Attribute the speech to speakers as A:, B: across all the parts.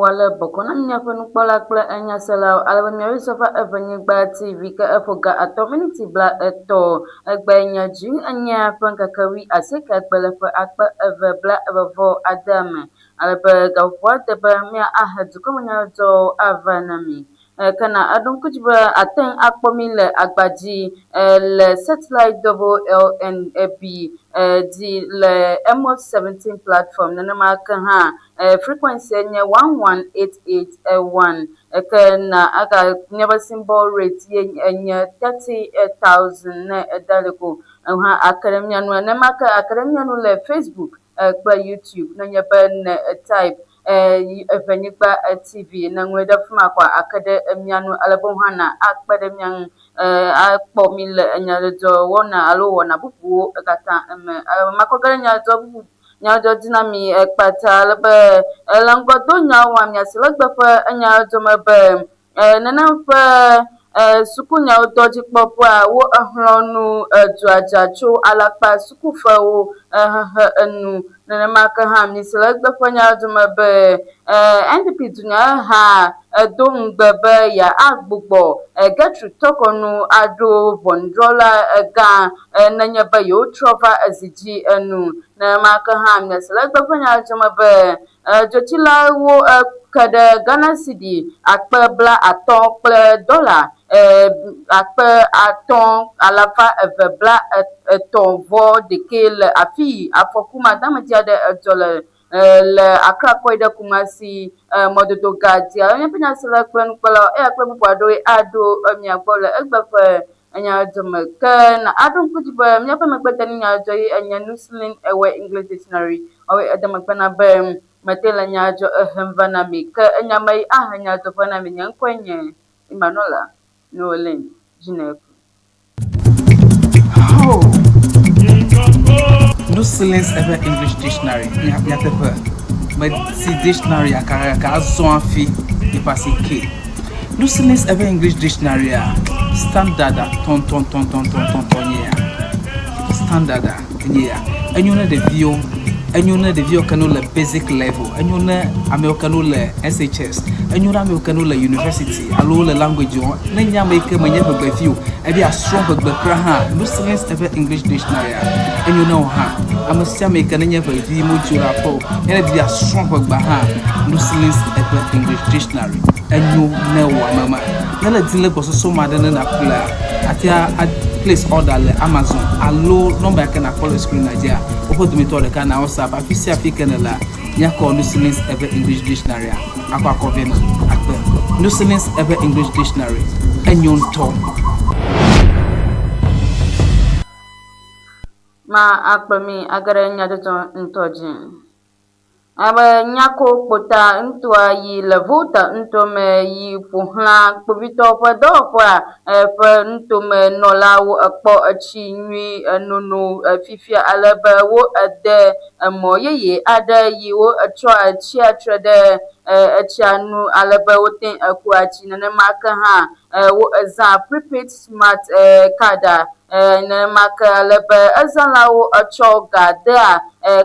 A: ale bɔkɔ na miaƒe nukpɔla kple enyaselawo ale be miawoe sɔ va Evenyigba TV ke eƒo ga atɔ miniti bla etɔ. Egbe nye dzi enyea ƒe ŋkeke wui asieke gbe le ƒe akpe eve bla eve vɔ adea me ale be gaƒoƒoa de be mia ahe dukɔmenyadzɔdzɔwo ava na mi. Ke na eɖo ŋku dzi be àte ŋu akpɔ mí le agba dzi le satellite WLNB dzi le Amos 17 platform. Nenema ke hã frequency nye 11881. Ke na aga míaƒe symbol rate ye nye 30,000 ne eda li ko hã ake ɖe mía ŋu. Nenema ke ake ɖe mía ŋu le Facebook kple YouTube nenye be ne type Evenyigba TV ne ŋlɔe ɖe afi ma kɔa ake ɖe mía ŋu ale be wohã na akpe ɖe mía ŋu akpɔ mí le enyadzɔdzɔ wɔna alo wɔna bubuwo katã me. Makɔ ge ɖe nyadzɔdzɔ bubu nyadzɔdzɔ dzi na mi kpata ale be le ŋgɔ do nyawo wɔa mia si le egbe ƒe nyadzɔdzɔ me be Nenem ƒe sukunyawo dɔdzikpɔƒea wo exlɔ̃ nu dua dza tso alakpa sukufewo hehe enu. Nenema ke hã mise le egbe ƒe nya dome be NPP dunyaheha do ŋugbe be yeagbugbɔ Gertrude Torkornoo aɖo ʋɔnudrɔ̃la gã nenye be yewotrɔ va zi dzi enu. Nenema ke hã mise le egbe ƒe nya dome be Dzotsilawo ke ɖe Ghana cedi akpe bla atɔ̃ kple dɔla akpe atɔ̃ alafa eve bla etɔ̃ vɔ ɖekɛ le afii afɔku madeamedzi aɖe dzɔ le le Accra kɔyi ɖe Kumasi mɔdodo ga dzi. Alo míaƒe nyasela kple nukpɔlawo eya kple bubu aɖewoe aɖo mia gbɔ le egbe ƒe nyadzɔdzɔ me. Ke na aɖo ŋku dzi be míaƒe megbedenu nyadzɔdzɔ ye enye Nuslin Ewe English Dictionary. Ɔwɔe ede megbe na be mete le nyadzɔ ehem va na mi. Ke enya me yi ahe nyadzɔ va na mi. Nye ŋkɔe nye Emmanuela Noeline Dzineku.
B: Ho! Nuslins Ewe English Dictionary nyateƒe meti dictionary kakaka azɔ hafi eƒe asi ke. Nuslins Ewe English Dictionary a standard a tɔntɔntɔntɔntɔntɔntɔ nye ya. Standard a enye ya. Enyo ne ɖeviwo, enyo ne ɖeviwo ke ne wole basic level, enyo ne amewo ke ne wole SHS, enyo ne amewo ke ne wole university alo wole language wɔm. Ne nye ame yi ke menye ʋegbevi o, ebe yeasrɔ̃ ʋegbe kura hã, Nuslins Ewe English Dictionary a enyo ne wò hã. Ame sia ame yi ke nenye ʋevi modzo ɖe aƒe o, ne edi be yeasrɔ̃ ʋegbea hã, Nuslins Ewe English Dictionary enyo ne wò ame ma. Ne ele di le gbɔsɔsɔ me aɖe ne nàƒlea, àte a place order le Amazon alo nɔmba yi ke nàkpɔ le screen dzia, woƒe dometɔ ɖeka na WhatsApp. Afi sia afi ke nèlea, míakɔ Nuslins Ewe English Dictionary a akɔ akɔ vɛ na akpe. Nuslins Ewe English Dictionary, enyo ŋutɔ.
A: Ma akplɔ mi age ɖe nyadzɔdzɔ ŋutɔ dzi. Abe Nyako Kpota ŋutɔa yi le Volta nutome yi ƒo xlã kpovitɔwo ƒe dɔwɔƒea ƒe nutome nɔlawo ekpɔ etsi nyui enono fifia ale be wo ede emɔ yeye aɖe yi wo etsɔa etsia tre ɖe etsia nu ale be wote ekua tsi nenema ke hã wo ezã prepaid smart card a Nenema ke ale be ezãlawo etsɔ ga dea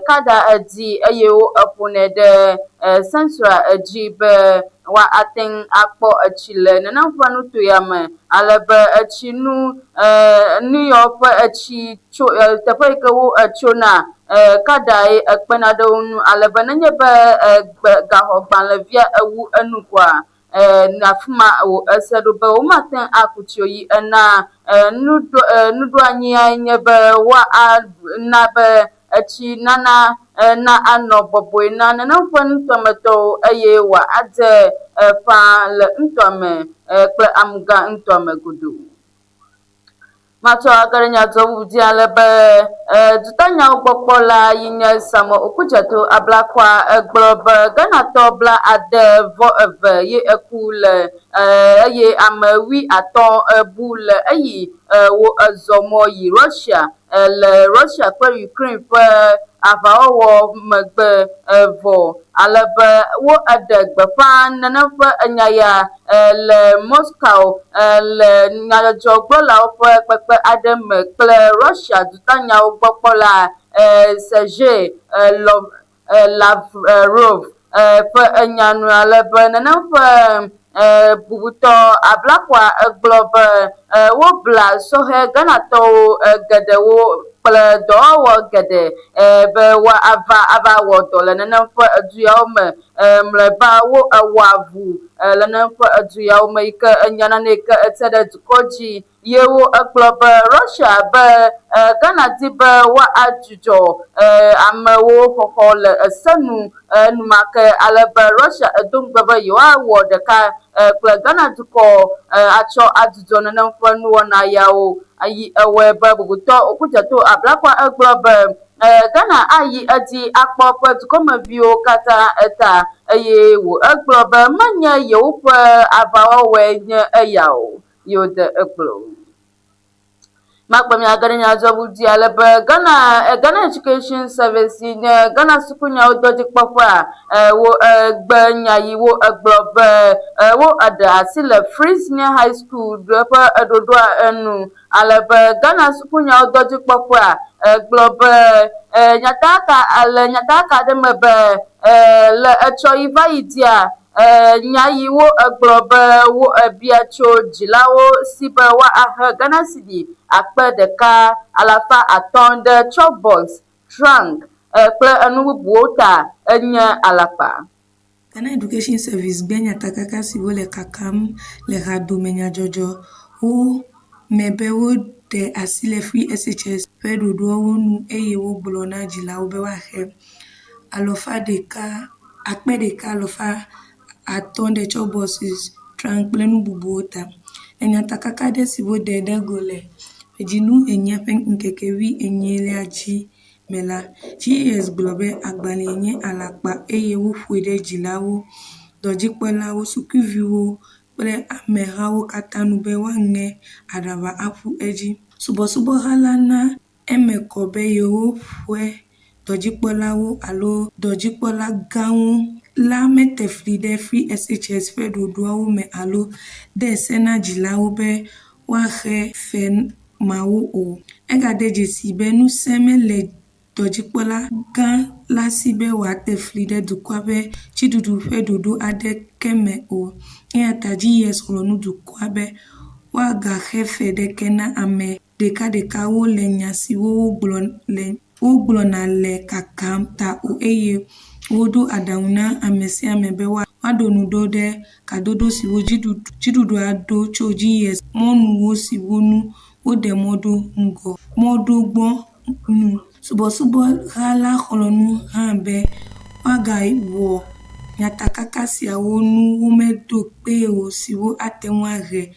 A: kada edzi eye wo eƒonɛ ɖe sensora edzi be woate ŋu akpɔ etsi le nenem ƒe nutoea me. Ale be etsi nu, nuyɔ ƒe etsi tso teƒe yi ke wo etsona kadae ekpena ɖe wo ŋu ale be nenye be gaxɔgbalẽvia ewu enu koa, E, afi ma wò ese ɖo be womate ŋu aku tsi o yi ena e, nuɖo, e, nuɖoanyiae nye be woana be etsi nana e, na anɔ bɔbɔe na nenem ƒe nutoametɔwo eye wòadze e, ƒãa le nutoa me e, kple amugã nutoa me godoo. Matsɔ age ɖe nya dɔ bubu dzi ale be dutanyawo gbɔkpɔla yi nye Samuel Okudzeto Ablakwa egblɔ be Ghanatɔ bla ade vɔ eve ye eku le eye ame wui atɔ̃ bu le eyi wo ezɔ mɔ yi Russia le Russia kple Ukraine ƒe aʋawɔwɔ megbe vɔ ale be wo eɖe gbeƒã nenem ƒe enya ya le Moscow le nyadzɔdzɔgblɔlawo ƒe kpekpe aɖe me kple Russia dutanyawo gbɔ kpɔla Sergei Lavrov. ƒe enya nu ale be nenem ƒe bubutɔ Ablakwa egblɔ be wobla sɔhɛ Ghanatɔwo geɖewo kple dɔwɔwɔ geɖe be woava ava wɔ dɔ le nenem ƒe edu yawo me. Mlɔeba wo ewɔ avu le nenem ƒe edu yawo me yi ke enya nane yi ke ete ɖe dukɔ dzi Ye wo egblɔ be Russia be Ghana di be woadzudzɔ amewo xɔxɔ le ese nu enumake ale be Russia edo ŋugbe be yewoawɔ ɖeka kple Ghana dukɔ atsɔ adzudzɔ nenem ƒe nuwɔna yawo. Yi ewɔe be bubutɔ Okudzeto Ablakwa egblɔ be Ghana ayi edzi akpɔ eƒe dukɔmeviwo katã eta eye wò egblɔ be menye yewoƒe aʋawɔwɔe nye eya o. Yewo de egblɔ o. Makpɔ mia ge ɖe nyadzɔbu dzi ale be Ghana Ghana Education Service si nye Ghana sukunyawo dɔdzikpɔƒea wo egbe nya yi wo egblɔ be wo eɖe asi le Free Senior High School eƒe eɖoɖoa enu ale be Ghana sukunyawo dɔdzikpɔƒea egblɔ be nyatakaka le nyatakaka aɖe me be le etsɔ yi va yi dzia Nya yi wo egblɔ be wo ebia tso dzilawo si be woahe Ghana cedi 1500 ɖe chalk box, trunk kple enu bubuwo ta enye alakpa.
C: Ghana Education Service gbe nyatakaka siwo le kakam le hadome nyadzɔdzɔwo me be woɖe asi le Free SHS ƒe ɖoɖoawo nu eye wogblɔ na dzilawo be woaxe 1500 ɖe chalk-boxes, trunk kple nu bubuwo ta. Le nyatakaka aɖe si woɖe ɖe go le dzinu enyia ƒe ŋkeke wuienyilia dzi me la, GES gblɔ be agbalẽa nye alakpa eye woƒoe ɖe dzilawo, dɔdzikpɔlawo, sukuviwo kple amehawo katã nu be woaŋe aɖaba aƒu edzi. Subɔsubɔha la na Eme kɔ be yewoƒe dɔdzikpɔlawo alo dɔdzikpɔlagãwo la mete fli ɖe Free SHS ƒe ɖoɖoawo me alo de se na dzilawo be woaxe fe mawo o. Egade dzesii be ŋusẽ mele dɔdzikpɔlagã la si be wòate fli ɖe dukɔa ƒe dziɖuɖu ƒe ɖoɖo aɖeke me o. Eya ta GES xlɔ̃ nu dukɔa be woagaxe fe ɖeke na ame ɖekaɖekawo le nya siwo wogblɔna le kakam ta o eye woɖo aɖaŋu na ame sia ame be woaɖo ŋu ɖo ɖe kadodo siwo dziɖuɖua ɖo tso GES mɔnuwo siwo nu woɖe mɔ ɖo ŋgɔ mɔ ɖo gbɔ nu. Subɔsubɔha la xlɔ̃ nu hã be woagawɔ nyatakaka siawo nu womeɖo kpee o siwo ate ŋu ahe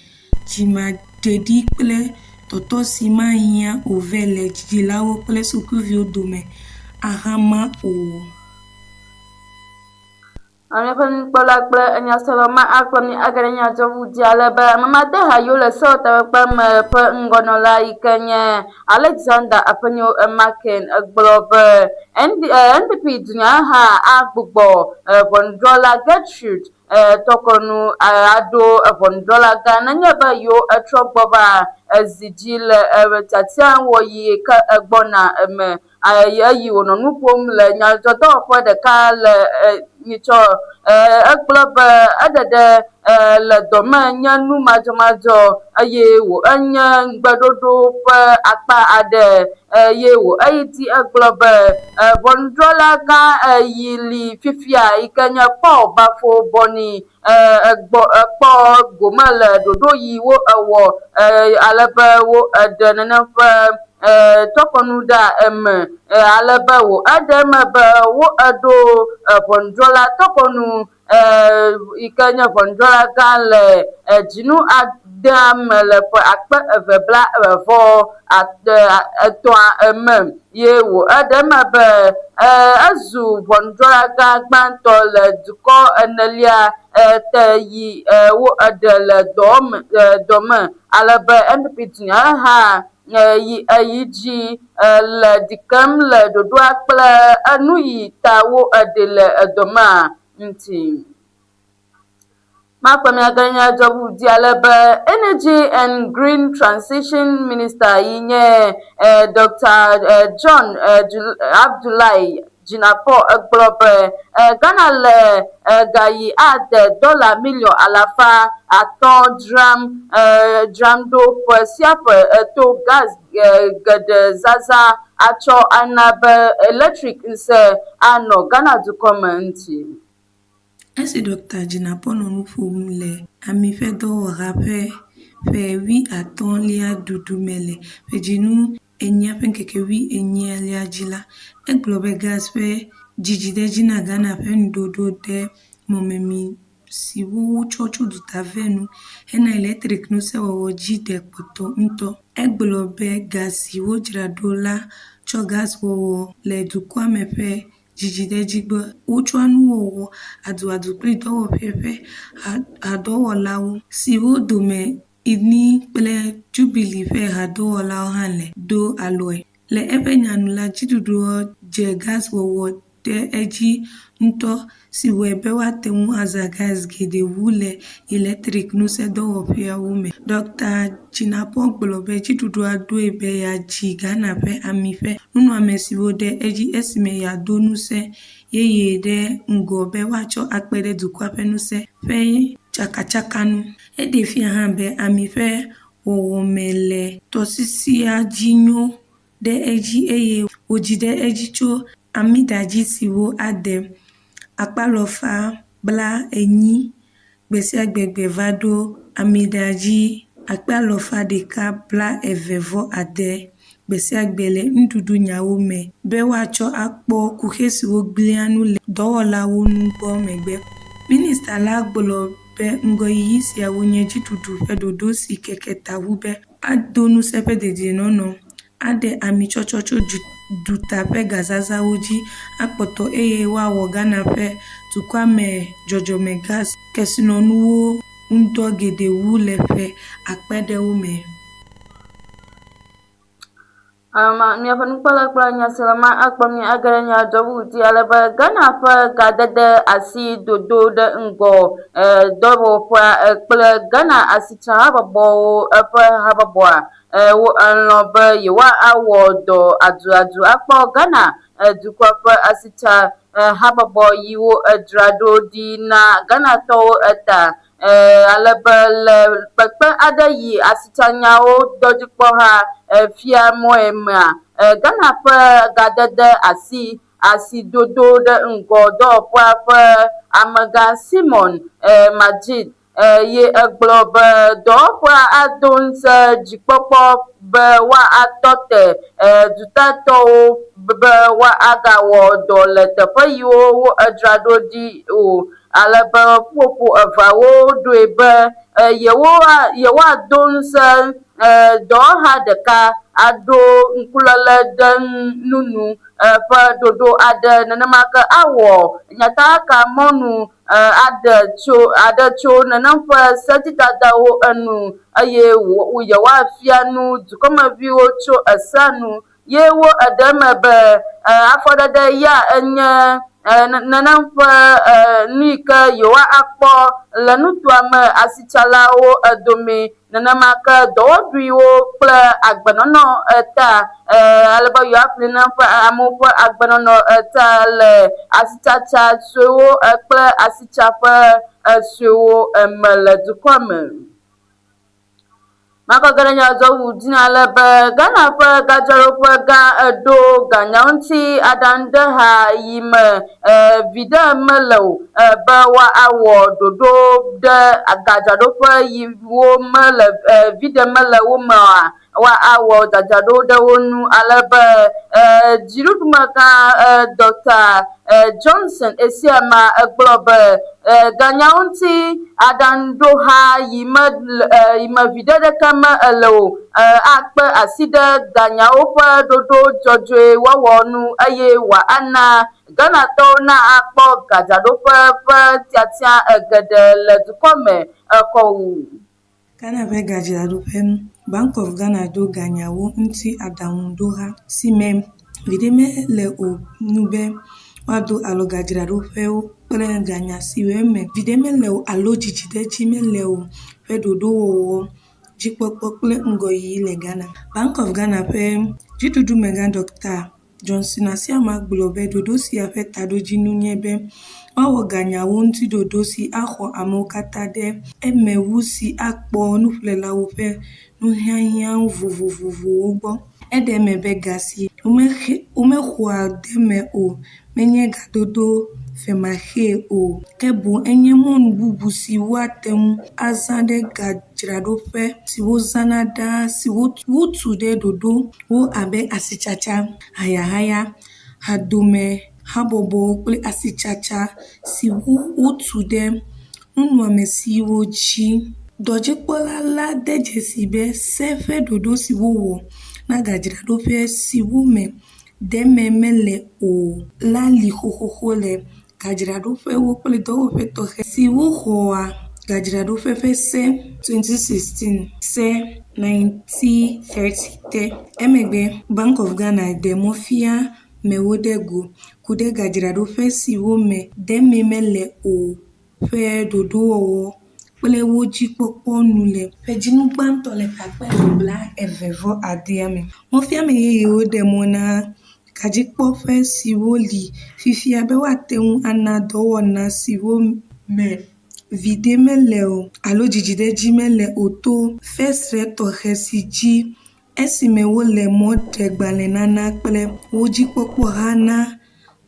C: dzimaɖeɖi kple tɔtɔ si mahiã o vɛ le dzilawo kple sukuviwo dome ahama o.
A: Míaƒe nukpɔla kple enyasela ma akplɔ mí age ɖe nyadzɔʋu dzi ale be ame madeha yiwo le sewɔtakpekpe me ƒe ŋgɔnɔla yi ke nye Alexander Afenyo Markin gblɔ be ND, NPP dunyaheha agbugbɔ ʋɔnudrɔ̃la Gertrude Tɔkɔnu aɖo ʋɔnudrɔ̃lagã nenye be yewo etrɔ gbɔ va zi dzi le tiatia wɔɣi ke egbɔna me. Eyi wònɔ nu ƒom le nyadzɔdɔwɔƒe ɖeka le nyitsɔ. Egblɔ be eɖeɖe le dɔ me nye nu madzɔmadzɔ eye wò enye ŋugbeɖoɖo ƒe akpa aɖe eye wò eyi dzi egblɔ be ʋɔnudrɔ̃la gã yi li fifia yi ke nye Paul Baffoe-Bonnie egbɔ ekpɔ gome le ɖoɖo yi wo ewɔ ale be wo eɖe nenem ƒe tɔkɔnu ɖa eme ale be wò eɖe eme be wo eɖo ʋɔnudrɔ̃la tɔkɔnu yi ke nye ʋɔnudrɔ̃la gã le dzinu adea me le ƒe 2023 me ye wò eɖe eme be ezu ʋɔnudrɔ̃la gã gbãtɔ le dukɔ enelia te yi wo eɖe le dɔ me dɔ me ale be NPP dunyaheha yi eyi dzi le ɖi kem le ɖoɖoa kple enu yi ta wo eɖe le edɔ mea ŋuti. Makpɔ miage nye dzɔbu di ale be Energy and Green Transition Minister yi nye Dr. John Abdullahi Jinapor egblɔ be Ghana le ga yi ade dɔla miliɔn 500 dzram dzram ɖo ƒe sia ƒe to gas geɖe zazã atsɔ ana be elektrik ŋusẽ anɔ Ghana dukɔ me ŋuti.
C: Esi Ɖɔkta Jinapor nɔ nu ƒom le ami ƒe dɔwɔha ƒe ƒe 50lia ɖuɖu me le ƒedzinu enyia ƒe ŋkeke 40lia dzi la, egblɔ be gas ƒe dzidziɖedzi na Ghana ƒe nuɖoɖo ɖe mɔmemi siwo wotsɔ tso duta vɛ nu hena elektrikŋusẽwɔwɔ dzi ɖe kpɔtɔ ŋutɔ. Egblɔ be ga si wodzra ɖo la tsɔ gaswɔwɔ le dukɔa me ƒe dzidziɖedzi gbɔ. Wotsɔa nuwɔwɔ aduadu kple dɔwɔƒe ƒe hadɔwɔlawo, siwo dome Ini kple Jubilee ƒe hadɔwɔlawo hã le, do alɔe. Le eƒe nya nu la, dziɖuɖua dze gaswɔwɔ ɖe edzi ŋutɔ si wɔe be woate ŋu azã gas geɖe wu le elektrikŋusẽdɔwɔƒeawo me. Ɖɔkta Jinapor gblɔ be dziɖuɖua ɖoe be yeadzi Ghana ƒe ami ƒe nunɔamesiwo ɖe edzi esime yeado ŋusẽ yeye ɖe ŋgɔ be woatsɔ akpe ɖe dukɔa ƒe ŋusẽ ƒe tsakatsaka ŋu. Eɖee fia hã be ami ƒe wɔwɔme le tɔsisia dzi nyo ɖe edzi eye wòdzi ɖe edzi tso amiɖadzi siwo ade akpalɔfa 40 gbesiagbegbe va ɖo amiɖadzi akpe 129 gbesiagbe le nuɖuɖunyawo me be woatsɔ akpɔ kuxi siwo gblẽa nu le dɔwɔlawo ŋu gbɔ megbe. Minista la gblɔ be ŋgɔyiyi siawo nye dziɖuɖu ƒe ɖoɖo si keke ta wu be ado ŋusẽ ƒe dedienɔnɔ, aɖe ami tsɔtsɔ tso duta ƒe gazazãwo dzi akpɔtɔ eye woawɔ Ghana ƒe dukɔa me dzɔdzɔmegas kesinɔnuwo ŋudɔ geɖe wu le ƒe akpe ɖewo me.
A: Ama miaƒe nukpɔla kple nyasela ma akpɔ mi age ɖe nya dzɔbu dzi ale be Ghana ƒe gadede asi dodo ɖe ŋgɔ e, dɔwɔƒea e, kple Ghana asitsahabɔbɔwo eƒe habɔbɔa e, wo elɔ̃ be yewoawɔ dɔ aduadu akpɔ Ghana e, dukɔ ƒe asitsa e, habɔbɔ yiwo edzra ɖo ɖi na Ghanatɔwo eta ale be le kpekpe aɖe yi asitsanyawo dɔdzikpɔha fia mɔe mea, Ghana ƒe gadede asi asidodo ɖe ŋgɔ dɔwɔƒea ƒe amegã Simon Madjid ye egblɔ be dɔwɔƒea ado ŋusẽ dzikpɔkpɔ be woatɔ te dutatɔwo be woagawɔ dɔ le teƒe yiwo wodzra ɖo ɖi o. Ale be ƒuƒoƒo eveawo ɖoe be yewoa, yewoado ŋusẽ dɔwɔha ɖeka aɖo ŋkuléle ɖe nu nu ƒe ɖoɖo aɖe. Nenema ke awɔ nyatakaka mɔnu aɖe tso aɖe tso nenem ƒe sedzidadawo enu eye yewoafia nu dukɔmeviwo tso esea nu. Ye wo eɖe eme be afɔɖeɖe ya enye nenem ƒe nu yi ke yewoakpɔ le nutoa me asitsalawo dome. Nenema ke dɔwɔɖuiwo kple agbenɔnɔ ta ale be yewoaƒli nenem ƒe amewo ƒe agbenɔnɔ ta le asitsatsa suewo kple asitsaƒe suewo me le dukɔa me. Makɔ ge ɖe nyadzɔŋu dzi ale be Ghana ƒe gadzraɖoƒe gã eɖo ganyawo ŋuti aɖaŋudeha yi me viɖe mele o be woawɔ ɖoɖo ɖe gadzraɖoƒe yiwo mele viɖe mele wo me oa, woawɔ dzadzraɖo ɖe wo ŋu ale be dziɖuɖumegã Dɔkta Johnson Asiamah egblɔ be ganyawo ŋuti aɖaŋuɖoha yi me yi me viɖe ɖeke me ele o akpe asi ɖe ganyawo ƒe ɖoɖo dzɔdzɔe wɔwɔ ŋu eye wòana Ghanatɔwo na akpɔ gadzraɖoƒe ƒe tiatia geɖe le dukɔ me kɔ wu.
C: Ghana ƒe gadzraɖoƒe Bank of Ghana ɖo ganyawo ŋuti aɖaŋuɖoha si me viɖe mele o nu be woado alɔ gadzraɖoƒewo kple ganya siwo me viɖe mele o alo dzidziɖedzi mele o ƒe ɖoɖowɔwɔ, dzikpɔkpɔ kple ŋgɔyiyi le Ghana. Bank of Ghana ƒe dziɖuɖumegã Ɖɔkta. Johnson Asiama gblɔ be ɖoɖo sia ƒe taɖodzinu nye be woawɔ ganyawo ŋuti ɖoɖo si axɔ amewo katã ɖe eme wu si akpɔ nuƒlelawo ƒe nuhiahiã vovovowo gbɔ. Eɖe eme be ga si womexɔa deme o menye gadodo femaxee o, ke boŋ enye mɔnu bubu si woate ŋu azã ɖe gadzraɖoƒe si wozãna ɖaa si wotu ɖe ɖoɖowo abe asitsatsa, hayahaya, hadome habɔbɔwo kple asitsatsa siwo wotu ɖe nunɔamesiwo dzi. Dɔdzikpɔla la de dzesii be se ƒe ɖoɖo si wowɔ na gadzraɖoƒe siwo me deme mele o la li xoxoxo le gadzraɖoƒewo kple dɔwɔƒe tɔxɛ siwo xɔa Gadzraɖoƒe ƒe Se 2016 Se 1930 te. Emegbe Bank of Ghana ɖe mɔfiamewo ɖe go ku ɖe gadzraɖoƒe siwo me deme mele o ƒe ɖoɖowɔwɔ kple wo dzi kpɔkpɔ nu le ƒedzinu gbãtɔ le ƒe akpe eve blaeve-vɔ-adea me. Mɔfiame yeyewo ɖe mɔ na gadzikpɔƒe siwo li fifia be woate ŋu ana dɔwɔna siwo me viɖe mele o alo dzidziɖedzi mele o to fesre tɔxɛ si dzi esime wole mɔɖegbalẽnana kple wo dzi kpɔkpɔ ha na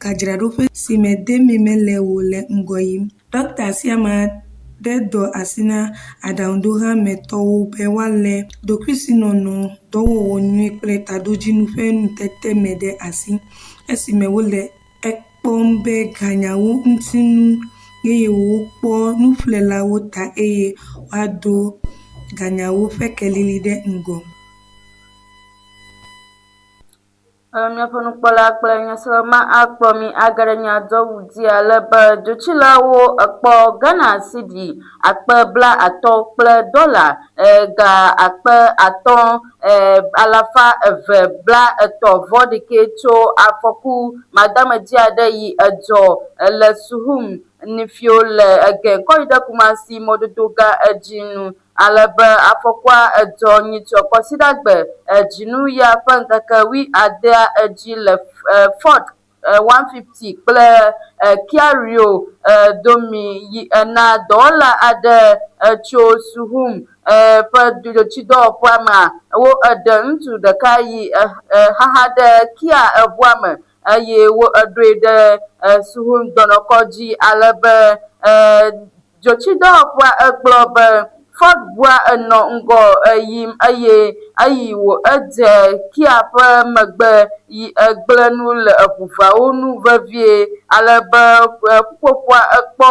C: gadzraɖoƒe si me demi mele o le ŋgɔ yim. Ɖɔkta Asiama de dɔ asi na aɖaŋuɖoha me tɔwo be woalé ɖokuisinɔnɔ, dɔwɔwɔ nyui kple taɖodzinu ƒe ŋutete me ɖe asi esime wole ekpɔm be ganyawo ŋuti nu yeyewo kpɔ nuƒlelawo ta eye woado ganyawo ƒe kelili ɖe ŋgɔ.
A: Míaƒe nukpɔla kple nyasela ma akplɔ mi age ɖe nya dɔwu dzi ale be dzotsilawo ekpɔ Ghana cedi akpe bla atɔ̃ kple dɔla ga akpe atɔ̃ alafa eve bla etɔ̃ vɔ ɖekɛ tso afɔku madeamedzi aɖe yi edzɔ le Suhum Nifio le ege kɔ yi ɖe Kumasi mɔdodo gã edzi nu. Ale be afɔkua edzɔ nyitsɔ Kɔsiɖagbe dzinu ya ƒe ŋkeke wuiadea edzi le Ford 150 kple Kia Rio domi yi ena dɔwɔla aɖe tso Suhum ƒe dzotsidɔwɔƒea mea, wo eɖe ŋutsu ɖeka yi xaxa ɖe Kia eʋua me eye wo eɖoe ɖe Suhum dɔnɔkɔdzi ale be Dzotsidɔwɔƒea egblɔ be Ford ʋua enɔ ŋgɔ yim eye eyi wò edze Kia ƒe megbe yi egblẽ nu le eʋuveawo nu vevie ale be ƒuƒoƒoa ekpɔ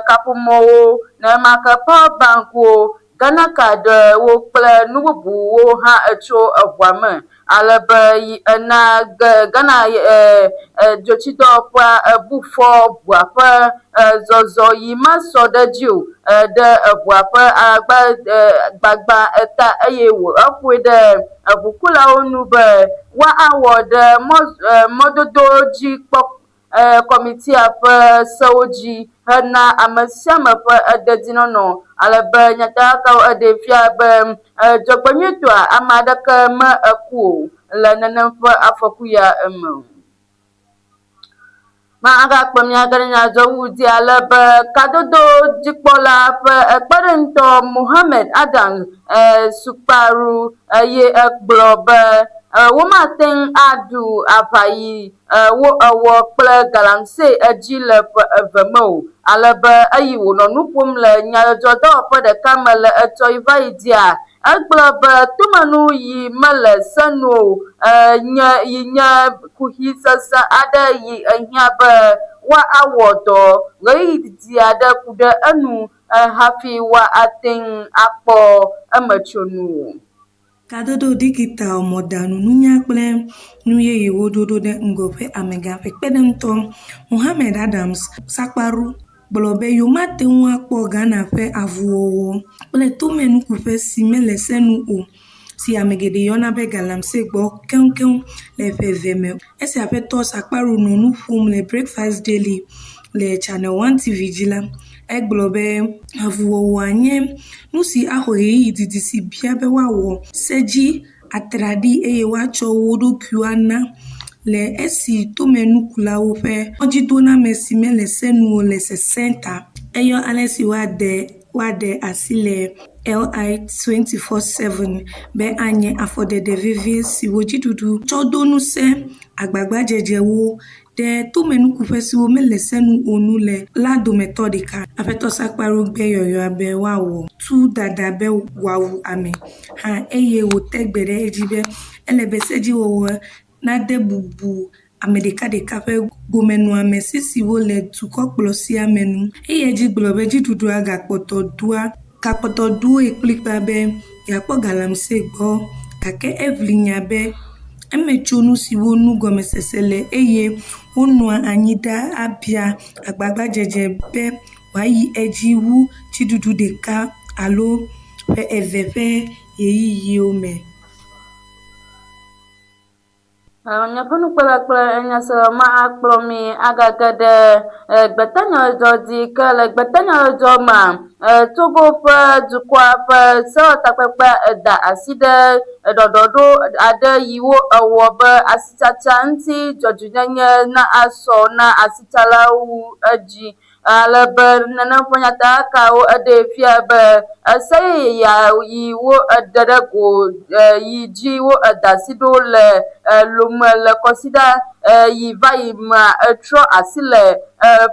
A: kaƒomɔwo, nenema ke power bankwo, Ghana card wo kple nu bubuwo hã etso eʋua me ale be yi ena Ghana dzotsidɔwɔƒea ebu fɔ ʋua ƒe zɔzɔ yi mesɔ ɖe edzi o ɖe eʋua ƒe agba gbagba eta eye wò eƒoe ɖe eʋukulawo nu be woawɔ ɖe mɔdodo dzi kpɔ kɔmitia ƒe sewo dzi hena ame sia ame ƒe dedinɔnɔ ale be nyatakakawo eɖee fia be dzɔgbenyuitɔa ame aɖeke me eku o le nenem ƒe afɔku ya me o. Ma agakpe mía ge ɖe nyadzɔwu dzi ale be kadodo dzikpɔla ƒe kpeɖeŋutɔ Mohammed Adams Sukparu eye egblɔ be womate ŋu aɖu aʋa yi wo ewɔ kple galamsey edzi le ƒe eve me o, ale be eyi wònɔ nu ƒom le nyadzɔdzɔdɔwɔƒe ɖeka me le etsɔ yi va yi dzia, egblɔ be tomenu yi mele se nu o nye yi nye kuxi sesẽ aɖe yi ehiã be woawɔ dɔ ɣeyiɣi didi aɖe ku ɖe enu hafi woate ŋu akpɔ emetsonu.
C: Kadodo digital mɔɖaŋu nunya kple nu yeyewo ɖoɖo ɖe ŋgɔ ƒe amegã ƒe kpeɖeŋutɔ, Mohammed Adams Sakparu, gblɔ be yewomate ŋu akpɔ Ghana ƒe avuwɔwɔ kple tomenukuƒe si mele se nu o si ame geɖe yɔna be galamsey gbɔ keŋkeŋ le ƒe eve me o. Esi aƒetɔ Sakparu nɔ nu ƒom le Breakfast Daily le Channel One TV dzi la, egblɔ be avuwɔwɔa nye nu si axɔ ɣeyiɣi didi si bia be woawɔ se dzi. atraɖii eye woatsɔ wo ɖokuiwo ana le esi tomenukulawo ƒe ŋɔdzidoname si mele se nu o le sesẽ ta. Eyɔ ale si woade woaɖe asi le LI 24/7 be anye afɔɖeɖe vevie siwo dziɖuɖu tsɔ do ŋusẽ agbagbadzedzewo ɖe tomenukuƒe siwo mele se nu o nu le la dometɔ ɖeka. Aƒetɔ Sakparu gbe yɔyɔa be woawɔ tu dada be wòawu ame hã eye wòte gbe ɖe edzi be ele be sedziwɔwɔ nade bubu ame ɖekaɖeka ƒe gomenɔamesi siwo le dukɔkplɔsea me ŋu. Eyi edzi gblɔ be dziɖuɖua gakpɔtɔ doa gakpɔtɔ ɖoe kplikpaa be yeakpɔ galamsey gbɔ gake eʋli nya be emetsonu siwo nu gɔmesese le eye wonɔa anyi ɖaa abia agbagbadzedze be wòayi edzi wu dziɖuɖu ɖeka alo ƒe eve ƒe ɣeyiɣiwo me.
A: Miaƒe nukpɔla kple nyasela ma akplɔ mi agage ɖe gbetanyadzɔ dzi ke le gbetanyadzɔ mea, Togo ƒe dukɔa ƒe sewɔtakpekpe eda asi ɖe ɖɔɖɔɖo aɖe yiwo ewɔ be asitsatsa ŋuti dzɔdzɔenyenye na asɔ na asitsalawo wu edzi. Ale be nenem ƒe nyatakakawo eɖee fia be ese yeyea yi wo eɖe ɖe go yi dzi wo eda asi ɖo le Lome le kɔsiɖa yi va yi mea etrɔ asi le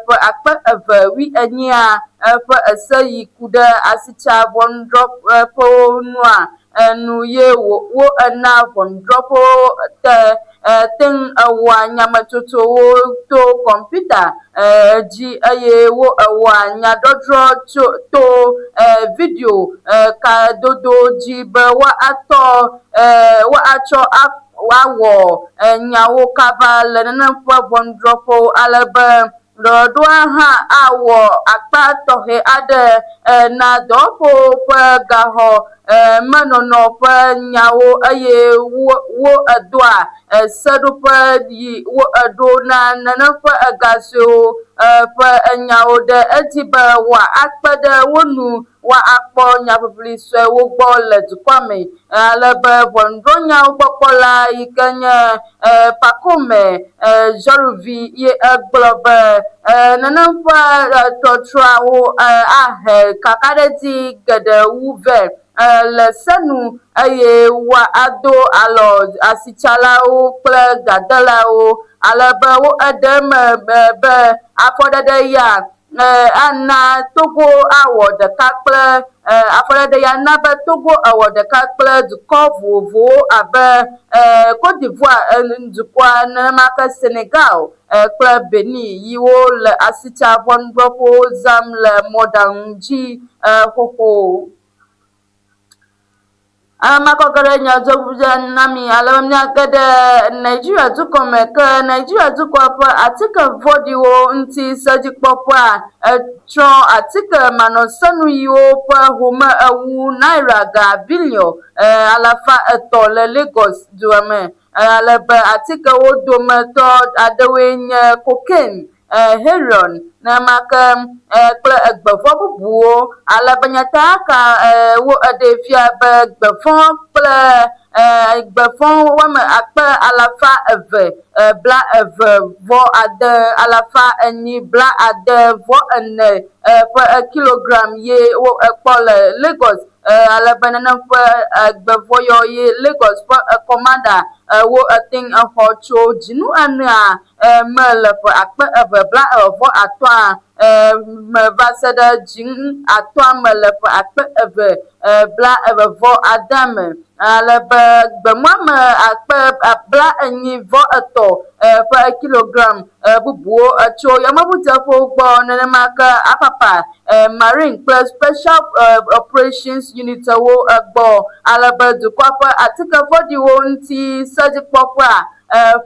A: ƒe akpe eve wuienyia ƒe ese yi ku ɖe asitsaʋɔnudrɔ̃ƒewo nua enu ye wo ena ʋɔnudrɔ̃ƒewo te te ŋu ewɔa nyametsotsowo to kɔmpita dzi eye wo ewɔa nyadɔdrɔ̃ tso to video kadodo dzi be woatɔ woatsɔ awɔ nyawo kaba le nenem ƒe ʋɔnudrɔ̃ƒewo ale be Ɖɔɖɔɖoa hã awɔ akpa tɔxɛ aɖe na dɔwɔƒewo ƒe gaxɔ menɔnɔ ƒe nyawo eye wo edoa seɖoƒe yi wo eɖo na nenem ƒe ega suewo ƒe nyawo ɖe edzi be woakpe ɖe wo nu woakpɔ nyaʋiʋli suewo gbɔ le dukɔa me ale be ʋɔnudrɔ̃nyawo gbɔkpɔla yi ke nye Pacome Zɔruvi ye egblɔ be nenem ƒe tɔtrɔawo ahe kakaɖedzi geɖe wu vɛ le se nu eye woado alɔ asitsalawo kple gadelawo ale be wo eɖe eme be afɔɖeɖe ya ana Togo awɔ ɖeka kple afɔɖeɖe ya na be Togo awɔ ɖeka kple dukɔ vovovowo abe Cote d'Ivoire dukɔa nenema ke Senegal kple Benin yiwo le asitsaʋɔnudrɔ̃ƒewo zãm le mɔɖaŋu dzi xoxo. Ame kɔkɔ ɖe nyadzɔdzɔ na mi ale be míage ɖe Nigeria dukɔ me ke Nigeria dukɔ ƒe atike vɔ̃ɖiwo ŋuti sedzikpɔƒea etsɔ atike manɔsenu yiwo ƒe home ewu naira ga biliɔn 300 le Lagos dua me ale be atikewo dometɔ aɖewoe nye cocaine, heroin, nenema ke kple egbevɔ bubuwo. Ale be nyatakaka wo eɖee fia be gbevɔ kple gbevɔ woame akpe 222 470 ƒe kilogram ye wo ekpɔ le Lagos. Ale be nenem ƒe gbevɔ yɔ ye Lagos ƒe kɔmanda wo ete ŋu exɔ tso dzinu enea me le ƒe 2025 me va se ɖe dzinu atɔ̃a me le ƒe 2026 me. Ale be gbemuame akpe 43 ƒe kilogram bubuwo tso yameʋudzeƒewo gbɔ nenema ke Apapa Marine kple Special Operations Unitwo gbɔ ale be dukɔa ƒe atike vɔ̃ɖiwo ŋuti sedzikpɔƒea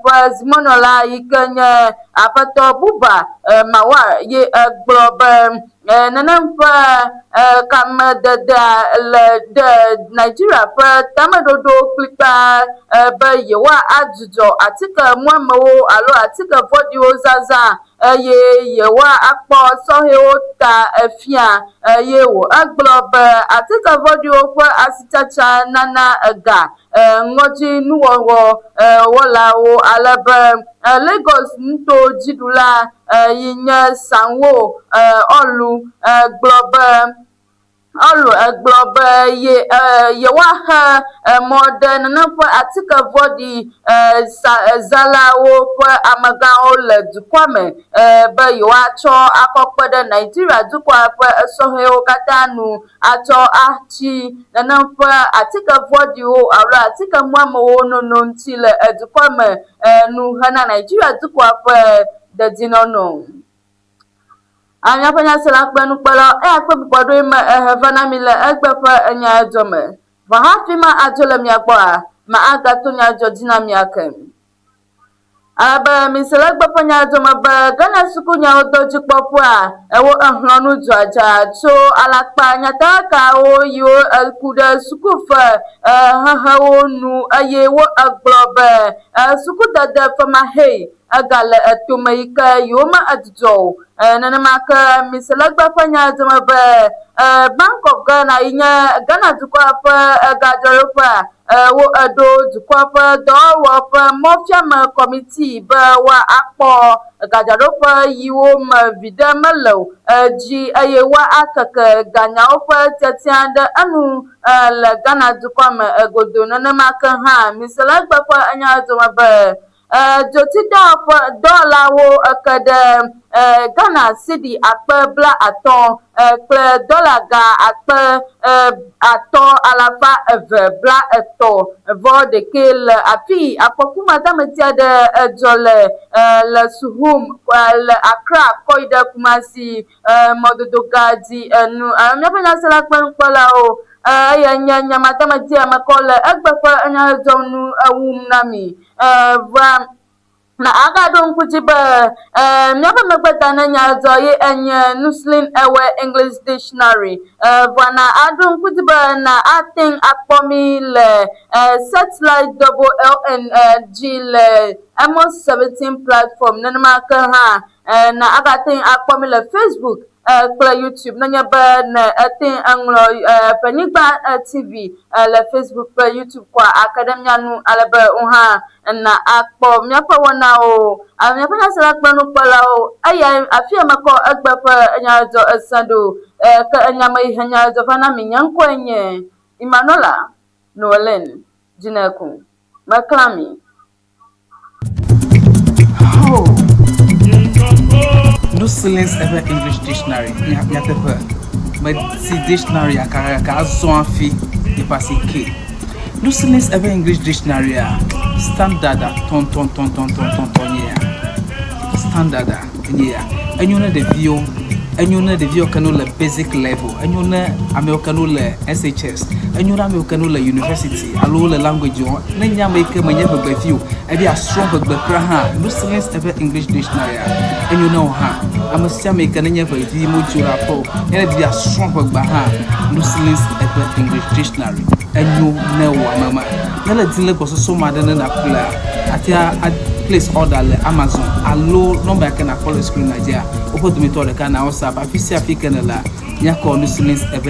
A: ƒe zimenɔla yi ke nye Aƒetɔ Buba Marwa ye gblɔ be nenem ƒe kamededea le ɖe Nigeria ƒe tameɖoɖo kplikpaa be yewoadzudzɔ atike muamewo alo atike vɔ̃ɖiwo zazã eye yewoakpɔ sɔhɛwo ta fia eye wòegblɔ be atike vɔ̃ɖiwo ƒe asitsatsa nana ega ŋɔdzinuwɔwɔ wɔlawo ale be Lagos nuto dziɖula yi nye Sanwo-Olu gblɔ be Olu gblɔ be ye yewoaxe mɔ ɖe nenem ƒe atike vɔ̃ɖi zãlawo ƒe amegãwo le dukɔa me be yewoatsɔ akɔ kpe ɖe Nigeria dukɔa ƒe sɔhɛwo katã nu atsɔ atsi nenem ƒe atike vɔ̃ɖiwo alo atike muamewo nono ŋuti le dukɔa me nu hena Nigeria dukɔa ƒe dedinɔnɔ. A Míaƒe nyasela kple nukpɔlawo, eya kple bubua ɖoe me ehe va na mi le egbe ƒe nyadzɔ me. Vɔ hafi ma adzo le mia gbɔa, ma agato nyadzɔ dzi na mi ake. Ale be mise le egbe ƒe nyadzɔ me be Ghana sukunyawo dɔdzikpɔƒea ewo exlɔ̃ nu dzɔadza tso alakpa nyatakakawo yiwo eku ɖe sukufe hehewo nu eye wo egblɔ be sukudede femaxee egale etome yi ke yewome edzudzɔ o. Nenema ke Miselegbe ƒe nya dome be Bank of Ghana yi nye Ghana dukɔa ƒe egadzraɖoƒea, wo eɖo dukɔa ƒe dɔwɔwɔ ƒe mɔfiame kɔmiti be woakpɔ gadzraɖoƒe yiwo me viɖe mele o dzi eye woakeke ganyawo ƒe tiatia ɖe enu le Ghana dukɔa me godoo. Nenema ke hã Miselegbe ƒe nya dome be Dzotsidɔwɔƒe dɔwɔlawo eke ɖe Ghana sidi akpe bla atɔ̃ kple dɔla ga akpe atɔ̃ alafa eve bla etɔ̃ vɔ ɖekɛ le afii afɔku madameti aɖe dzɔ le le Suhum le Accra kɔ yi ɖe Kumasi mɔdodo gã dzi enu. Míaƒe nyasela kple nukpɔlawo eya nye nyamadameti mekɔ le egbe ƒe nyadzɔnu wum na mi. Va na agaɖo ŋku dzi be míaƒe megbeta ne nya dzɔ ye enye Nuslin Ewe English Dictionary. Vɔa na aɖo ŋku dzi be na ate ŋu akpɔ mí le satellite WLN dzi le Amos 17 platform. Nenema ke hã na agate ŋu akpɔ mí le Facebook kple YouTube nenye be ne ete eŋlɔ Ƒenyigba TV le Facebook kple YouTube kɔa ake ɖe mía nu ale be wo hã na akpɔ míaƒe wɔnawo. Míaƒe nyasela kple nukpɔlawo eya afi ya mekɔ egbe ƒe nyadzɔ esẽ ɖo ke enya me yi he nyadzɔ va na mi. Nye ŋkɔe nye Emmanuela Noeline Dzineku. Meklã mi.
B: Oh. No Silence Ever English Dictionary nyateƒe meti dictionary gake azɔ hafi yeƒe asi ke. No Silence Ever English Dictionary a standard tɔntɔntɔntɔntɔntɔntɔ nye ya. Standard nye ya. Enyo ne ɖeviwo, enyo ne ɖeviwo ke no le basic level, enyo ne amewo ke no le SHS, enyo ne amewo ke no le university alo wole language wɔm. Ne nye ame yi ke menye ʋegbevi o, ebe yeasrɔ̃ ʋegbe kura hã, No Silence Ever English Dictionary a enyo ne wò hã. Ame sia ame yi ke nenye ʋevi modzo ɖe aƒe o, ne edi be yeasrɔ̃ ʋegbea hã, No Silence Ever English Dictionary enyo ne wò ame ma. Ne le di le gbɔsɔsɔ me aɖe ne nàƒlea, àte a place order le Amazon alo nɔmba yi ke nàkpɔ le screen dzia, woƒe dometɔ ɖeka na WhatsApp. Afi sia afi ke nèlea, míakɔ No Silence Ever.